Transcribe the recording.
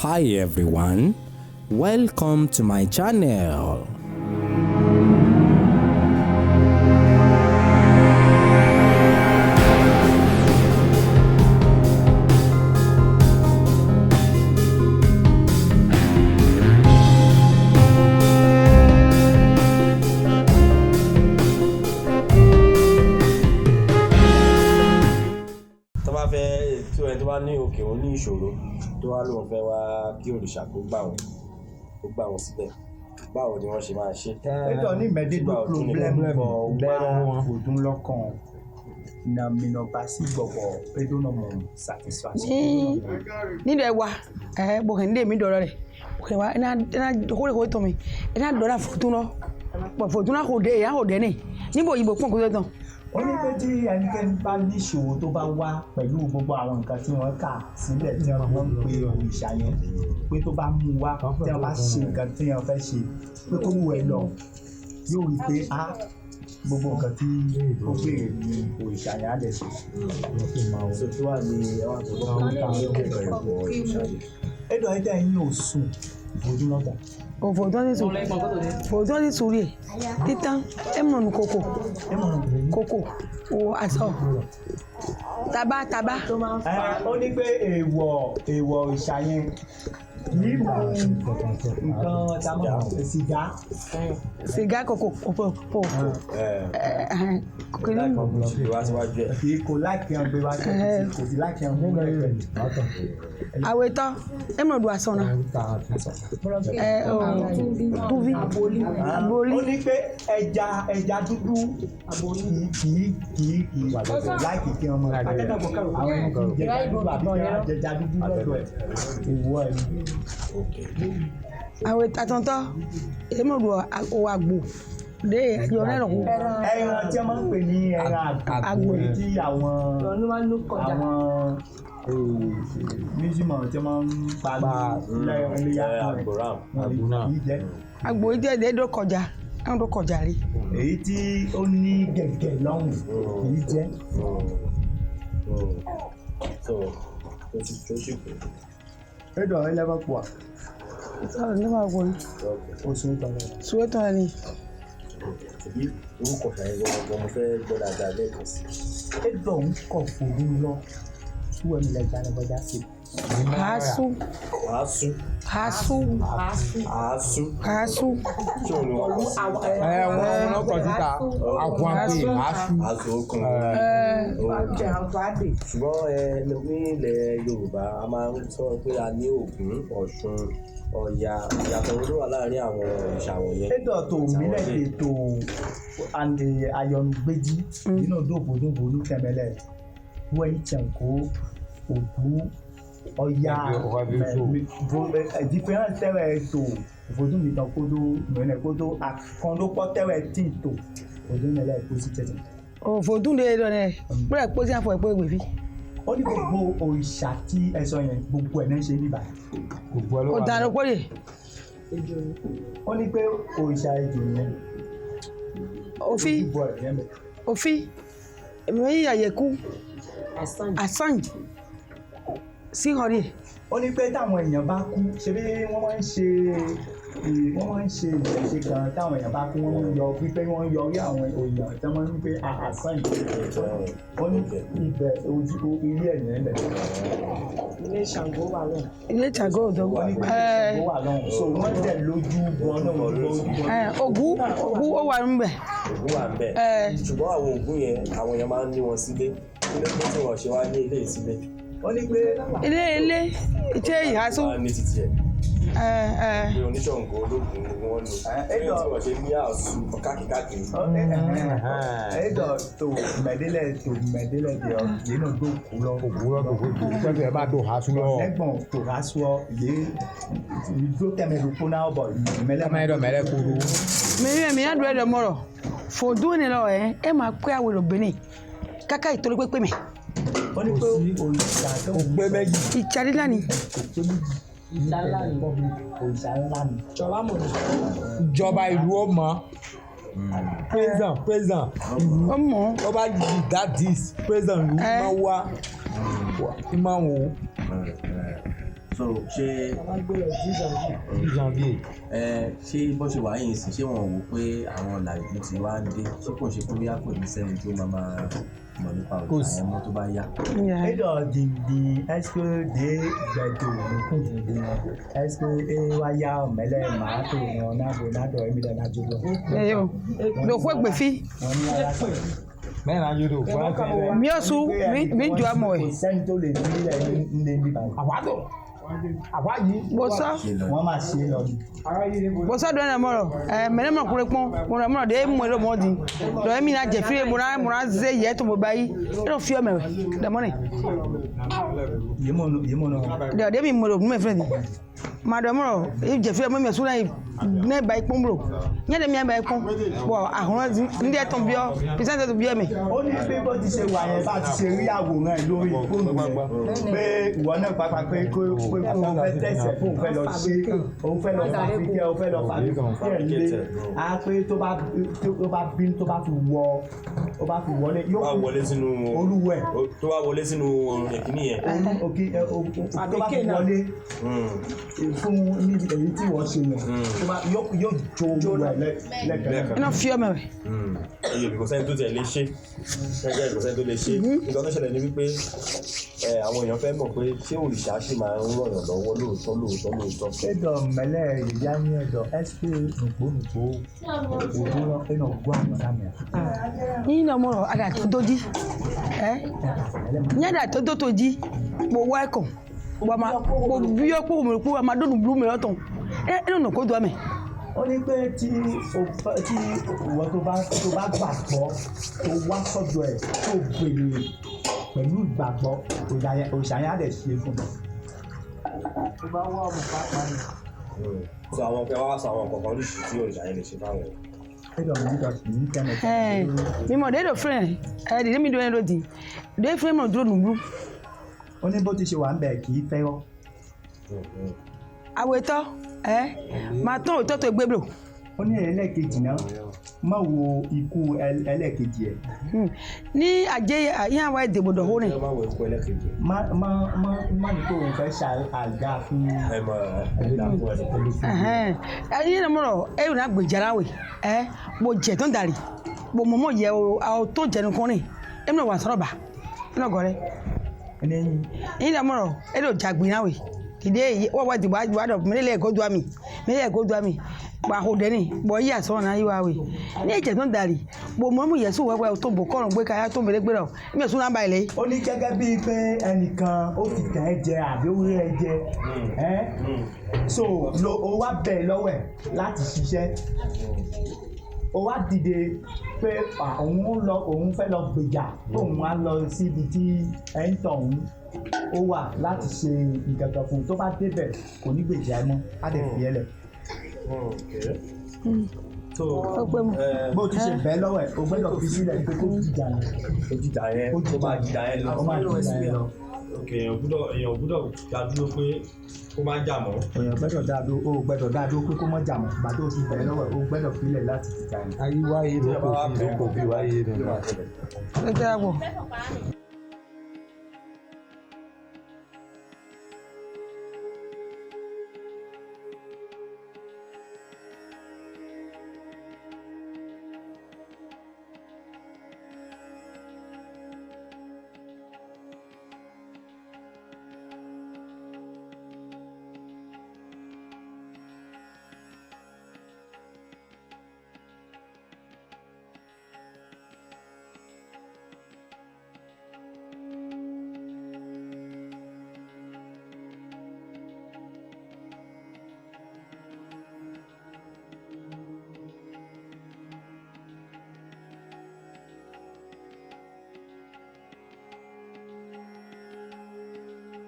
Hi everyone, welcome to my channel. Tó bá fẹ́ tí ẹni tó bá ní òkè òun ní ìṣòro tó wá lóun fẹ́ wá kí òrìṣà kó gbà wọ́n, kó gbà wọ́n síbẹ̀, báwo ni wọ́n ṣe máa ṣe? Eto ni mede do problem bɔ wa vodun lɔkàn na minɔba si gbɔgbɔ edo nɔ mɔ satisfaction. Ní nílẹ̀ wa ẹ̀ bọ̀kẹ́ ní èmi dọ̀rọ̀ rẹ̀ bọ̀kẹ́ wa ẹ̀ná ẹ̀ná kórè kórè tọ̀ mi ẹ̀ná dọ̀rọ̀ fòtún lọ bọ̀ fòtún náà kò dé ẹ̀yà kò dé ní níbo òyìnbó pọ̀ kó tó tán. Ó ní pé tí ẹnikẹ́ni bá níṣòro tó bá wá pẹ̀lú gbogbo àwọn nǹkan tí wọ́n kà sílẹ̀ tí wọ́n ń pe òrìṣà yẹn, pé tó bá mú wá, tí wọ́n bá ṣe nǹkan tí wọ́n fẹ́ ṣe, pé kó wù ẹ́ lọ, yóò rí i pé á gbogbo nǹkan tí ó béèrè ní òrìṣà yẹn á lè ṣe. So kí wàá ní ẹ wá sọ fún mi pé ìwọ òrìṣà yìí? Edo ẹ̀dá yín ò sùn vodun lọ́gbà. Ò fòtún ti sùn, fòtún ti sùn rè títán ẹ̀ mọ̀ nù kòkò kòkò ò aṣọ taba taba. Ẹ ó ní pé èèwọ̀ òrìṣà yẹn kì í mu nǹkan tá a máa ń pè sìgá. Sìgá kòkò kòkò kò Ẹ kìíní. Gbé wá síwájú ẹ. Kì í kò láìkí hàn gbé wá sí, kò sí láìkí hàn gbé lẹ́gbẹ̀ẹ́. Àwẹ̀tọ́ ẹ̀ mọ̀ dù aṣọ náà ẹ̀ ọ̀ tuvi aboli. Ó ní pé ẹja dúdú kì í kì í kì í láìkí kí ọmọ àwọn ẹni tí ń jẹja dúdú àbí kí wọ́n jẹja dúdú lọ́dọ̀ ẹ̀ èèwọ̀ ẹ̀ ni. Àwẹ̀ àtọ̀ntọ́ ẹ̀ mọ̀ dù ọ̀ àgbò dé ẹ̀yọ̀ náà lọ kú. Ẹran tí wọ́n máa ń pè ní ẹran àgbò tí àwọn mísímọ̀ tí wọ́n máa ń pa léyà Àgbò ram. kan kì í jẹ. Àgbò yìí jẹ́ ẹ̀dọ́ kọjá ẹ̀dọ́ kọjá rí. Èyí tí ó ní gẹ̀gẹ̀ lọ́rùn kì í jẹ. So tó ti tó sì kù. Edo ẹlẹ́wọ̀n pọ̀. Sọ̀rọ̀ ní wàá wọ̀nyí. Oṣù tọ̀lọ̀. Sùwẹ́tọ̀ ni. Ṣèbí orúkọ ṣàyẹn gbọ́dọ̀ mo fẹ́ gbọ́ dáadáa lẹ́ẹ̀kan sí. Edo ń kọ̀ fòdún lọ túwọ̀ mi lẹ́jà ní bọ́jà sí. Àásù. Àásù. Àásù. Àásù. Àásù. Ṣé òun ni wọ́n kọ sí? Ẹ wọn wọn kọ síta àkùnàpè àásù. Àásù okùn. Ṣùgbọ́n ẹ ní ilẹ̀ Yorùbá a máa ń sọ pé a ní Ògún, Ọ̀ṣun, Ọya. Ìyàtọ̀ wo ló wà láàárín àwọn òrìṣà wọ̀nyẹn? Edo tó mílẹ̀ ètò ayọ̀nùgbéjì nínú dòbòdòbòdò tẹ̀mẹ́lẹ̀ wọ́n yìí tẹ̀ kó Ògún, Ọya différent tẹ́wẹ̀ tó vodun mi tán kódó mẹ́lẹ̀ kódó àkàndópọ̀ tẹ́wẹ̀ tí tó vodun mẹ́lẹ̀ kó sí tẹ̀tẹ̀. Òfòdún lè lọ nẹ kúrẹ̀ pé sí àfọ̀ ẹ̀pọ̀ ìgbè fi. Ó ní gbogbo òrìṣà tí ẹ sọ yẹn gbogbo ẹ̀ náà ṣe níbà. Gbogbo ẹ ló Ó wà. dáná pọ́lì. Ó ní pé òrìṣà ejò yẹn. Òfin Ojúbọ ẹ̀ yẹn bẹ̀. òfin èmi àyẹ̀kú àsán sí ọ̀rẹ́. Ó ní pé táwọn èèyàn bá kú ṣebí wọ́n máa ń ṣe wọ́n máa ń ṣe ìṣẹ̀ṣe kan táwọn èèyàn bá kú wọ́n máa ń yọ pípé wọ́n ń yọ orí àwọn èèyàn tí wọ́n ń pè àṣàn yìí. Ó ní ibẹ̀ ojú ilé ẹ̀yìn ẹ̀ bẹ̀. Ilé Ṣàngó òdò. Ó ní pé Ṣàngó wà lọ́hùn so wọ́n dẹ̀ lójú bọ́ náà lójú bọ́. Ògún Ògún ó wà níbẹ̀. Ògún wà ńbẹ̀. Ṣùgbọ́n àwọn Ògún yẹn àwọn èèyàn máa ń ní wọn sílé. Kí ló dé tí wọ́n ṣe wá ní ilé ìsílé? Ó ní pé Ilé ilé ìṣe ìhásù. Wọ́n á ní títí ẹ̀. Pé oníṣàngó ológun ni wọ́n lò. Kí ló dé tí wọ́n ṣe ní àásù káàkiri? Edo tó mẹ́dílẹ̀ tó mẹ́dílẹ̀ di ọ yìí náà tó kú lọ. Ògún lọ gbogbo gbogbo ẹ bá do àásù lọ. Lẹ́gbọ̀n tó rà sọ yìí ìdúró tẹ̀mẹ̀ ló kó náà bọ̀ mẹ́lẹ̀. Kọ́mọ ẹ̀dọ̀ mẹ́lẹ̀ kúrú. Mi mi yà dùn ẹ̀dọ̀ mọ̀rọ̀ fòdún ni lọ ẹ̀ ẹ̀ máa pé àwòrán obìnrin káká ìtòlú pépé mi. Ó ní pé òrìṣà tó Kò gbé méjì. Ìtsari lánìí. Kò pé méjì òrìṣà ńlá ni. Ìjọba ìlú ó mọ̀. President president ìlú Ó mọ̀. ó bá di that this president ìlú máa wá máa wò ó. So ṣé Janvier. Ẹ ṣé bó ṣe wà yìí sí, ṣé wọn wò pé àwọn ọ̀làjú ti wá ń dé, ṣé kò ṣe pé bóyá kò ní sẹ́ni tó máa máa mọ̀ nípa Kò òrìṣà sí. yẹn mọ́ tó bá yá? Eɖɔ didi est-ce que de gbɛdo nuku didi est-ce que e wa ya mɛlɛ maa to wọn na bo na dɔ emi lɛ na dzo lɔ. Eyo ɖo xwe gbe fi. Wọn ní ara sọ. Mẹ́rin ayé do fún ẹ. Mi ò su mi mi jɔ amɔ Kò yɛ. sẹ́ni tó lè fi ilẹ̀ ní ní ní báyìí. Àwa tó. Àwa yìí. Bosɔ Wọ́n máa ṣe é lọ ni. bosɔ dɔ yɛrɛ mɔrɔ ɛ mɛ ne mɔ kure kpɔn mɔrɔ mɔrɔ de mɔ ɖo mɔ di dɔ mi na dze fi mo na mo na ze yɛ to mo ba yi e ɖo fiɔ mɛ wɛ dɛ mɔ ne Yémo nu yémo nu. dɛ de mi mɔ ɖo nu mɛ filɛ di ma dɔ mɔrɔ e dze fi mɔ mi su na yi ne ba yi kpɔn bolo nye de mi ba yi kpɔn bɔn ahɔn ndé tɔn biɔ pisɛn tɛ biɔ mi. Ó ní bí bó ti ṣe wà yẹn bá ti ṣe rí àwòrán ẹ̀ lórí fóònù yẹn pé ìwọ náà pàápàá pé kó pé kó o fẹ́ tẹ̀sẹ̀ fóun fẹ́ lọ ṣe òun fẹ́ lọ fàbíkẹ́ òun fẹ́ lọ fàbíkẹ́ lé á pé tó bá bínú tó bá fi wọ tó bá fi wọlé Tó bá yóò wọlé sínú olúwẹ̀ tó bá wọlé sínú ìkíní yẹn. òkè ẹ tó bá fi wọlé fún níbi èyí tí wọ́n ṣe yẹn tó bá yóò jó olúwẹ̀ lẹ́ẹ̀kan náà. E nɔ fiɔ mɛ wɛ. Iye kò sẹ́ni tó tiẹ̀ lè ṣe ṣẹ́jẹ́ kò sẹ́ni tó lè ṣe. Nǹkan tó ṣẹlẹ̀ ni wípé ẹ, àwọn èèyàn fẹ́ mọ̀ pé ṣé òrìṣà ṣì máa ń rọ̀yàn lọ́wọ́ lóòótọ́ lóòótọ́ lóòótọ́? Eɖɔ mɛlɛ yia nye ɖɔ est-ce que nugbo nugbo odo enɔ gbɔ anɔ na mea. Nyi na mɔrɔ ada toto dzi ɛ nye da toto to dzi kpo wɔ ekɔ wama kpo biɔ kpo mɛ kpo ama do nublu mɛ lɔtɔn e e nɔ ko doa mɛ. Ó ní pé tí o fẹ́ tí ìwọ tó bá gbàgbọ́ tó wá sọ́dọ̀ ẹ̀ tó béèrè pẹ̀lú ìgbàgbọ́ òòṣà yẹn á dẹ̀ ṣe fún un. So àwọn ọkẹ wá sọ àwọn nǹkan kan oríṣiríṣi tí òrìṣà yẹn lè ṣe fáwọn èèyàn. Eɖɔ mi ɖɔ mi kɛmɛ. Ɛ mi mɔ de do filɛ ɛ dede mi do yɛn do di de filɛ mi dro nublu. Ó ní bó ti ṣe wà ń bẹ̀ kì í fẹ́ ọ́. Awetɔ ɛ ma tɔn wòtɔ to gbeblo. Ó ní ẹlẹ́ẹ̀kejì náà má wo ikú ẹlẹ́ẹ̀kejì ẹ̀. Ní adze yẹn awɔ dèbò dɔ hó ne. Ṣé wọ́n máa wọ ikú ẹlẹ́kejì? Má má má má ní pé òun fẹ́ ṣe àga fún Ẹ mọ ẹ dàpọ̀ ẹ. Ɛhɛn ɛ yẹn mɔrɔ e yóò na gbedzara we ɛ bo dze tó dari bo mɔmɔ yɛ o awo tó dze nukɔ ne e mi wà sɔrɔ ba e nɔ gɔ dɛ. ẹni Yín mọ̀rọ̀ e ló dzagbin náà wè dìde wọ́n wá dìbò àdìbò àdọ̀ mí lè kó do àmì mí lè kó do àmì bọ̀ àhó dẹ́ni bọ̀ yíyà sọ̀rọ̀ náà yíwá wè ní ẹ̀jẹ̀ tó ń darì bọ̀ mọ̀ mú yẹ̀sùn wẹ́wẹ́ tó bò kọ́rọ̀ gbé káyà tó mèrè gbé rọ̀ mí yẹ̀sùn náà báyìí lẹ́yìn. Ó ní gẹ́gẹ́ bíi pé ẹnìkan ó fi tẹ̀ ẹ́ jẹ àbí ó rí ẹ jẹ ẹ́ so lo o wá bẹ̀ lọ́wọ́ ẹ̀ láti ṣiṣẹ́ o wá dìde pé à, òun ń lọ òun fẹ́ lọ gbèjà òun á lọ síbi tí ẹ̀ ń tọ̀ òun ó wà láti ṣe nǹkan kan fún un tó bá débẹ̀ kò ní gbèjà ẹ mọ́ á dẹ̀ fi ẹ lẹ̀. So Ó pé mu. ẹ Bó ti ṣe bẹ́ẹ̀ lọ́wọ́ ẹ̀ o gbọ́dọ̀ fi sílẹ̀ pé kó jìjà yẹn. Ó jìjà yẹn ó máa jìjà yẹn lọ. Ó máa jìjà yẹn lọ. Ok, èèyàn gbúdọ̀ dá dúró pé kó má jà mọ́. Èèyàn gbọ́dọ̀ dá dúró, o gbọ́dọ̀ dá dúró pé kó mọ́ jà mọ́ ìgbà tó ti bẹ̀rẹ̀ lọ́wọ́ ẹ̀ o gbọ́dọ̀ filẹ̀ láti jìjà yẹn. Ayé wáyé ló kò fi ló kò fi wáyé nù. Ó tẹ́lá pọ̀.